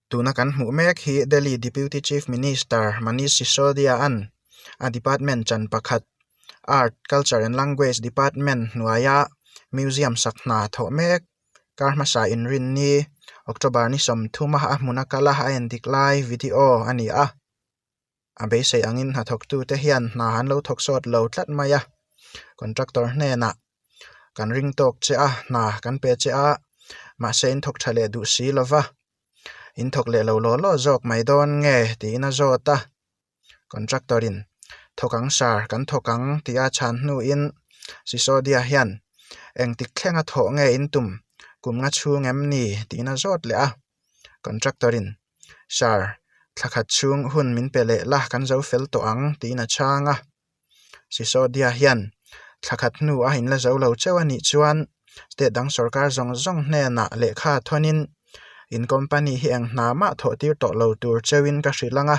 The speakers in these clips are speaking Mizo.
Tuna kan hmuh mek hi Delhi Deputy Chief Minister Manish Sisodia an a department chan pakhat Art, Culture and Language Department hnuaia museum sak hna thawh mek kar hmasa inrinni October ni sawmthuma a hmun a kal a a endik lai video a ni a. A beisei angin hnathawktute hian hna an lo thawk sawt lo tlat mai a, contractor hnenah kan ring tawk che a, hna kan pe che a, mahse in thawk tha leh duh si lo va, in thawk leh lo law law zawk mai dawn nge tiin a zawt a, contractor in thawk ang sir kan thawk ang tih a chhan hnuin Sisodia hian engtik thlenga thawh nge in tum kum nga chhung em ni tiin a zawt leh a, contractor in Sir, thla khat chhung hun min pe leh la kan zo fel tawh ang tiin a chhang a. Sisodia hian thla khat hnu a inla zo lo cheu a nih chuan state dang sorkar zawng zawng hnenah lehkha thawnin in company hi eng hna mah thawh tir tawh lo tur cheuin ka hrilh ang a,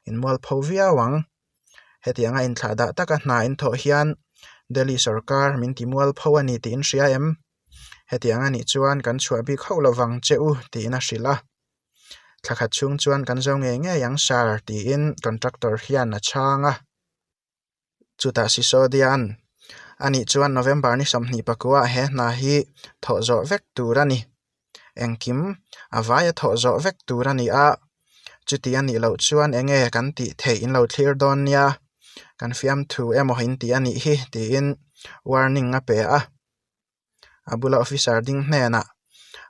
in mualpho viau ang. Hetianga inthlah dah taka hna in thawh hian Delhi sorkar min ti mualpho a ni tih in hria em? Hetiang a nih chuan kan chhuah bik hauh lovang che u tiin a hrilh a. Thla khat chhung chuan kan zo ngei ngei ang sir tiin contractor hian a chhang a. Chutah Sisodia'n a nih chuan November ni 29 ah he hna hi thawh zawh vek tur a ni. Engkim a vaia thawh zawh vek tur a ni a, chuti a nih loh chuan eng nge kan tih theih in lo thlir dawn nia, kan fiamthu emaw in tih a nih hi tiin warning a pe a. A bula officer ding hnenah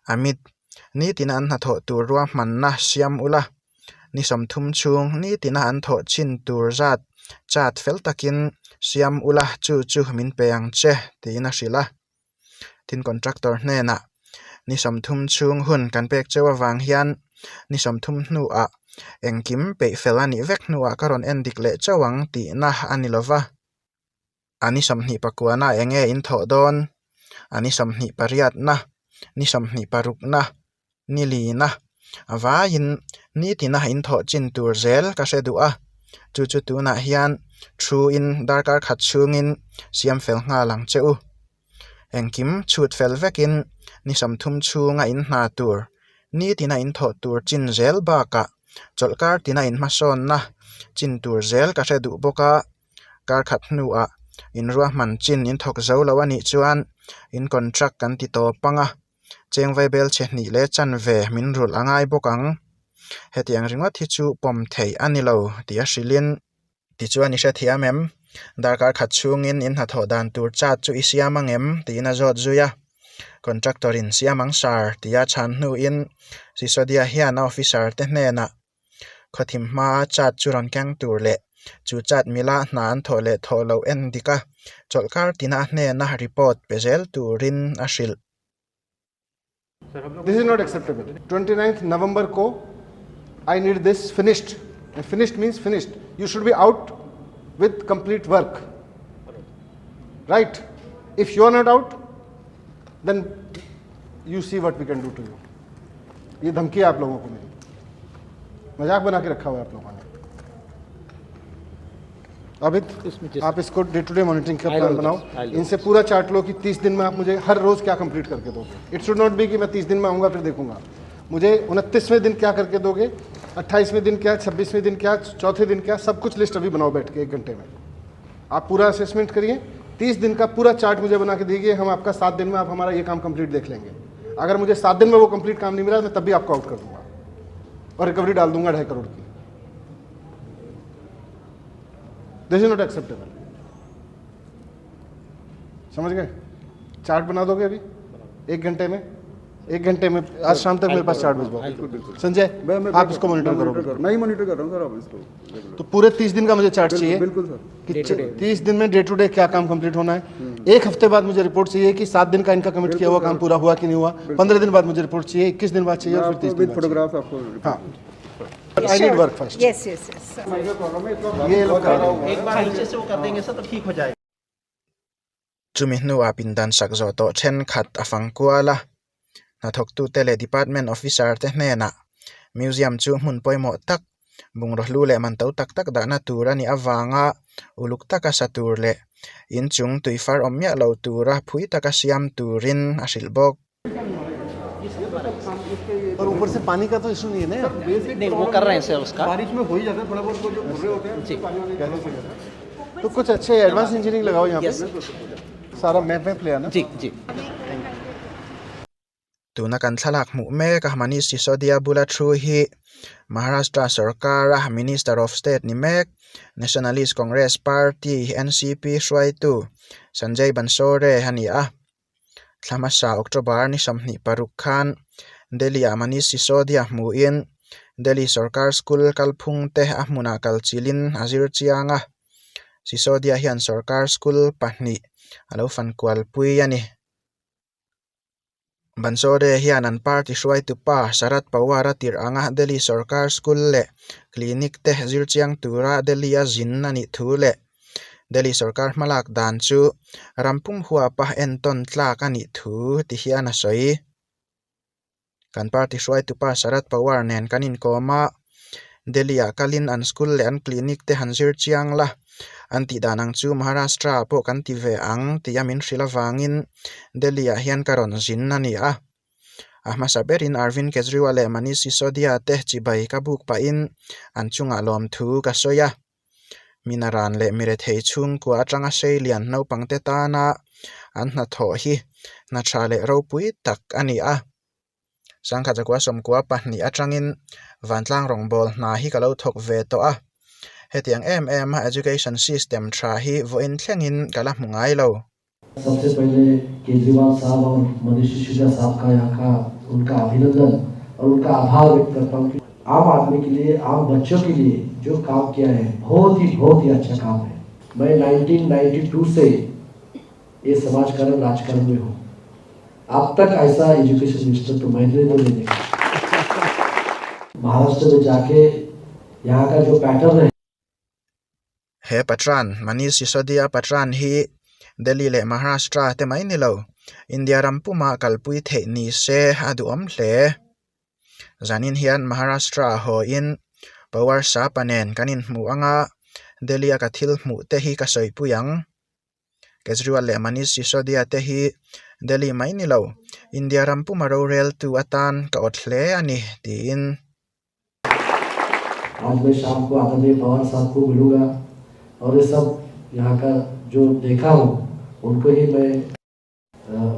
Amit nitina an hnathawh tur ruahmanna siam ula, ni 30 chhung nitina an thawh chin tur zat chat fel takin siam ula chu chu min pe ang che tiin a hrilh a. Tin contractor hnenah ni 30 chhung hun kan pek cheu avang hian ni 30 hnuah engkim peih fel a nih vek hnuah ka rawn en dik leh chauh ang tihna a ni lova. A ni 29 eng nge in thawh dawn? A ni 28 na, ni 26 na, ni lina a vaiin nitina in thawh chin tur zel ka hre duh a, chu chu tunah hian thu in darkar khat chhungin siam fel nghal ang che u. Engkim chhut fel vekin ni 30 chhunga in hna tur, nitina in thawh tur chin zel bakah chawlhkar tina in hmasawnna chin tur zel ka hre duh bawk a. Kar khat hnuah in ruahman chin in thawk zo lo a nih chuan in contract kan ti tawp ang a, cheng vaibel chhe hnih leh chanve min rulh a ngai bawk ang. Hetiang ringawt hi chu pawm theih a ni lo tih a hrilhin. Tichuan i hrethiam em? Darkar khat chhungin in hnathawh dan tur chat chu i siam ang em? tiin a zawt zui a. Contractor in siam ang sir tia chhan hnuin Sisodia hian a officer te hnenah Khawthim hmaa chat chu rawn keng tur leh chu chat mila hna an thawh leh thawh loh en dik a, chawlhkar tina hnena report pe zel turin a hrilh. This is not acceptable. 29th November ko I need this finished. And finished means finished. You should be out with complete work. Right? If you are not out, then you see what we can do to you. ये धमकी है आप लोगों को मेरी मजाक बना के रखा हुआ है आप लोगों ने अभी आप इसको day to day monitoring का प्लान बनाओ इनसे पूरा चार्ट लो कि 30 दिन में आप मुझे हर रोज क्या कंप्लीट करके दोगे it should not be कि मैं 30 दिन में आऊँगा फिर देखूंगा मुझे 29वें दिन क्या करके दोगे 28वें दिन क्या 26वें दिन क्या चौथे दिन क्या सब कुछ लिस्ट अभी बनाओ बैठ के एक घंटे में आप पूरा असेसमेंट करिए 30 दिन का पूरा चार्ट मुझे बना के दीजिए हम आपका 7 दिन में आप हमारा ये काम कंप्लीट देख लेंगे अगर मुझे 7 दिन में वो कंप्लीट काम नहीं मिला मैं तब भी आपको आउट कर दूंगा और रिकवरी डाल दूंगा 2.5 करोड़ की। This is not acceptable. समझ गए? चार्ट बना दोगे अभी एक घंटे में? एक घंटे में आज शाम तक मेरे पास चार्ट भिजवाओ। बिल्कुल बिल्कुल। संजय, आप इसको मॉनिटर करो। मैं ही मॉनिटर कर रहा हूँ सर, आप इसको। तो पूरे 30 दिन का मुझे चार्ट चाहिए। बिल्कुल सर। कि 30 दिन में day to day क्या काम कंप्लीट होना है। एक हफ्ते बाद मुझे रिपोर्ट चाहिए कि 7 दिन का इनका कमिट किया हुआ काम पूरा हुआ कि नहीं हुआ। 15 दिन बाद मुझे रिपोर्ट चाहिए, 21 दिन बाद चाहिए और फिर 30 दिन बाद। फोटोग्राफ आपको। हाँ, I need work first. Yes yes yes. ये लोग कर रहे हैं। एक बार नीचे से वो कर देंगे सर तो ठीक हो जाएगा। Chumi hnuah pindan sak zawh tawh thenkhat a fang kual a, hnathawktute leh department officer te hnenah museum chu hmun pawimawh tak bungraw hlu leh man to tak tak dahna tur a nih avanga uluk taka sa tur leh inchung tui far awm miah lo tura phui taka siam turin a hrilh bawk. और ऊपर से पानी का तो इशू नहीं है ना बेसिक नहीं, वो कर रहे हैं सर उसका। बारिश में हो ही जाता है थोड़ा बहुत, वो जो भुर्रे होते हैं जी। पानी वानी थोड़ा सा जाता है। तो कुछ अच्छे एडवांस इंजीनियरिंग लगाओ यहाँ Yes. पे, सारा मैप मैप ले आना। जी जी। Tuna kan thlalak hmuh mek a Manish Sisodia bula thu hi Maharashtra sarkara Minister of State ni mek Nationalist Congress Party N_C_P hruaitu Sanjay Bansore a ni a. Thla hmasa October ni 26 khan Delhi ah Manish Sisodia hmuhin Delhi sarkar school kalphung te a hmunah kal chilhin a zir chiang a. Sisodia hian sarkar school pahnih alo fan kual pui a ni. Bansore hian an party hruaitu pa Sharad Pawar a tirh anga Delhi sarkar school leh clinic te zir chiang tura Delhi a zin a nih thu leh Delhi sarkar hmalak dan chu rampum huapa entawn tlak a nih thu ti hian a sawi. Kan party hruaitu pa Sharad Pawar nen kan inkawm a, Delhi ah kalin an school leh an clinic te han zir chiang la, an tih dan ang chu Maharashtra ah pawh kan ti ve ang tih a min hrilh avangin Delhi ah hian ka rawn zin a ni a. A hmasa berin Arvind Kejriwal leh Manish Sisodia te chibai ka buk pahin an chungah lawmthu ka sawi a. Minaran leh mirethei chhungkua atanga seilian naupangte tana an hnathawh hi hna tha leh ropui tak a ni a. Sangkhat zakua sawmkua pahnih atangin vantlang rawngbâwl hna hi ka lo thawk ve tawh a. Hetiang em em a education system tha hi vawiin thlengin ka la hmu ngai lo. सबसे पहले केजरीवाल साहब और मनीष सिसोदिया साहब का यहाँ का उनका अभिनंदन और उनका आभार व्यक्त करता हूँ कि आम आदमी के लिए, आम बच्चों के लिए जो काम किया है, बहुत ही अच्छा काम है। मैं 1992 से ये समाजकारण राजकारण में हूँ, अब तक ऐसा एजुकेशन मिनिस्टर तो मैंने नहीं देखा। महाराष्ट्र में जाके यहाँ का जो पैटर्न है He patran Manish Sisodia patran hi Delhi leh Maharashtra te mai ni lo India ram puma kalpui theih ni se a duhawm hle. Zanin hian Maharashtra haw in Pawar sapa nen kan inhmuh anga Delhi a ka thil hmuh te hi ka sawipui ang. Kejriwal leh Manish Sisodia te hi Delhi mai ni lo India ram puma rorel tu atan ka awt hle a ni tiin. आज मैं शाम को आदरणीय पवार साहब को मिलूंगा और ये सब यहाँ का जो देखा हूँ उनको ही मैं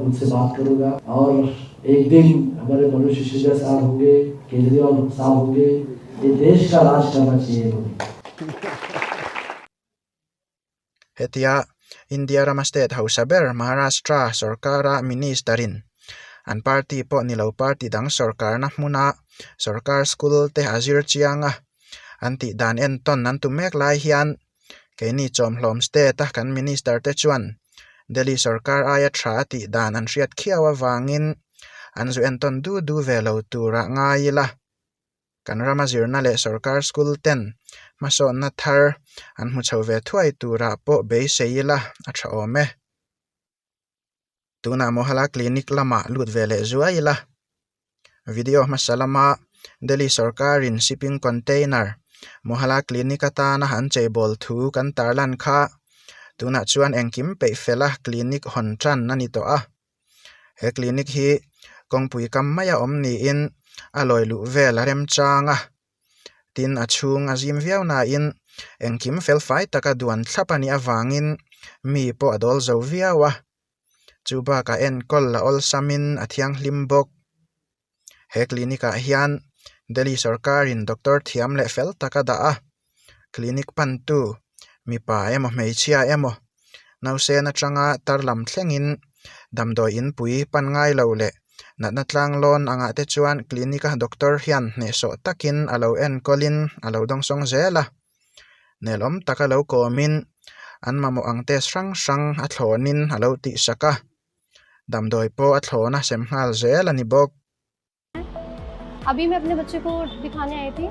उनसे बात करूंगा और एक दिन हमारे मनीष सिसोदिया साहब होंगे, केजरीवाल साहब होंगे, ये देश का राज करना चाहिए इन्होंने। Hetia India rama state hausa ber Maharashtra sarkara ministerin an party pawh ni lo party dang sarkarna hmuna sarkar school te a zir chianga an tih dan entawn an tum mek lai hian keini chawmhlawm state a kan minister te chuan Delhi sarkar aia tha a tih dan an hriat khiau awangin an zu entawn du du ve lo tura ngai ila. Kan rama zirna leh sarkar school ten hmasawnna thar an hmu chho ve thuai tura pawh beisei ila a tha awm e. Tuna Mohalla Clinic lama lut ve leh zuai ila. Video hmasa lama Delhi sarkarin shipping container Mohalla Clinic atana an cheibawl thu kan tarlan kha tuna chuan engkim peih fela clinic hawn tan a ni tawh a. He clinic hi kawngpui kam mai a awm niin a lawi luh vel a remchang a. Tin a chhung a zim viau nain engkim fel fai taka duan thlap a nih awangin mi pawh a dawl zo viau a. Chu bakah enkawl a awlsamin a thianghlim bawk. He clinic ah hian Delhi sarkarin doctor thiam leh fel taka dah a. Clinic pantu mipa emaw hmeichhia emaw nausen atanga tarlam thlengin damdawi inpui pan ngai lo leh natna tlang lawn angah te chuan clinic a doctor hian hnehsawh takin a lo enkawlin a lo dawngsawng zel a. Nelawm taka lo kawmin an mamawh ang test hrang hrang a thlawnin a lo tihsak a. Damdawi pawh a thlawn a sem nghal zel a ni bawk. अभी मैं अपने बच्चे को दिखाने आई थी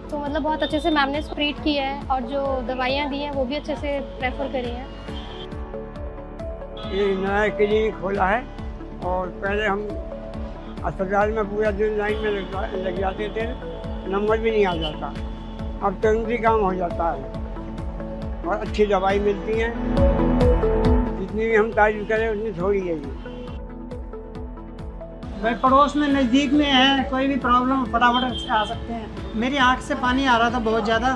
तो मतलब बहुत अच्छे से मैम ने ट्रीट किया है और जो दवाइयाँ दी हैं वो भी अच्छे से प्रेफर करी हैं। ये नया क्लिनिक खोला है और पहले हम अस्पताल में पूरा दिन लाइन में लग जाते थे, नंबर भी नहीं आ जाता। अब तुरंत ही काम हो जाता है और अच्छी दवाई मिलती है। जितनी भी हम तारीफ करें उतनी थोड़ी है जी। भाई पड़ोस में नज़दीक में है, कोई भी प्रॉब्लम फटाफट आ सकते हैं। मेरी आँख से पानी आ रहा था बहुत ज़्यादा,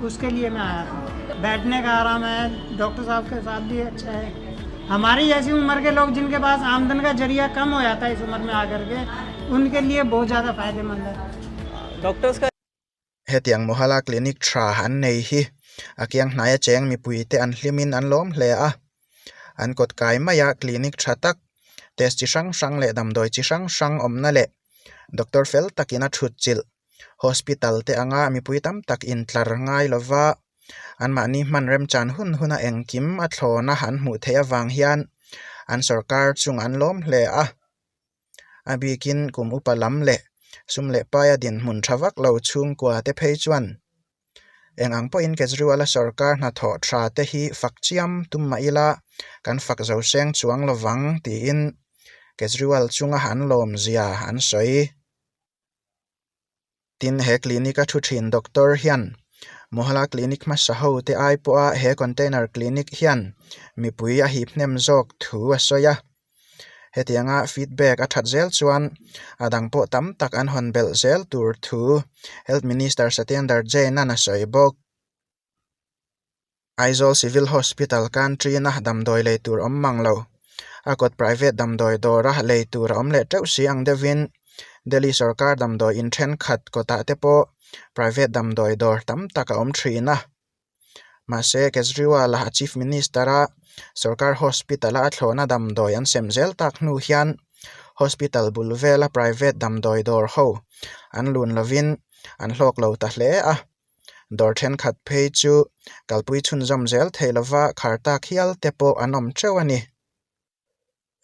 उसके लिए मैं आया था। बैठने का आराम है, डॉक्टर साहब के साथ भी अच्छा है। हमारी जैसी उम्र के लोग जिनके पास आमदन का जरिया कम हो जाता है इस उम्र में आकर के, उनके लिए बहुत ज़्यादा फ़ायदेमंद है। डॉक्टर्स का Hetiang Mohalla Clinic tha an nei hi a kiang hnaia cheng mipuite an hlimin an lawm hle a, an kawt kai maia clinic tha tak test chi hrang hrang leh damdawi chi hrang hrang awmna leh doctor fel takin a thut chilh hospital te anga mipui tam tak intlar ngai lova anmahni hman remchan hun huna engkim a thlawna an hmuh theih avang hian an sorkar chung an lawm hle a. A bikin kum upa lam leh sum leh paia dinhmun tha vak lo chhungkua te phei chuan eng ang pawhin Kejriwal-a sorkar hnathawh tha te hi fak chiam tum mah ila kan fak zo seng chuang lovang tiin Kejriwal chunga an lawm zia an sawi. Tin, he clinic a thu thin doctor hian Mohalla Clinic hmasa ho te ai pawha he container clinic hian mipui a hip hnem zawk thu a sawi a. Hetianga feedback a that zel chuan a dang pawh tam tak an hawn belh zel tur thu Health Minister Satyendar Jain-a'n a sawi bawk. Aizawl Civil Hospital Canteen-a damdawi lei tur awm mang lo. A kawt private damdawi dawra lei tur a awm leh teuh si ang deuhin Delhi sorkar damdawi in thenkhat kawtah te pawh private damdawi dawr tam tak a awm thin a. Mahse, Kejriwal-a a Chief Minister-a sorkar hospital-a a thlawhna damdawi an sem zel tak hnu hian hospital bul vela private damdawi dawr ho an lun lovin an hlawk lo ta hle a. Dawr thenkhat phei chu kalpui chhunzawm zel thei lova khar tak hial te pawh an awm teuh a ni.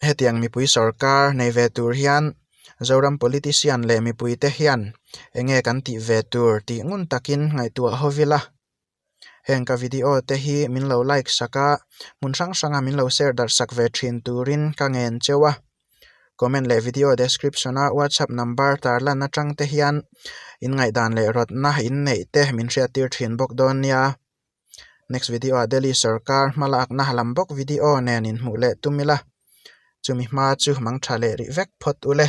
Hetiang mipui sorkar nei ve tur hian Zoram politician leh mipuite hian enge kan tih ve tur tih ngun takin ngaihtuah ho vil a. Heng ka video te hi min lo like sak a, hmun hrang hranga min lo share darh sak ve thin turin ka ngen cheu a. Comment leh video description a WhatsApp number tarlan atang te hian in ngaihdan leh rawtna in neih te min hriattir thin bawk dawn nia. Next video ah Delhi sorkar hmalakna lam bawk video nen inhmuh leh tum ila, chumi hma chu mangtha leh rih vek phawt ule.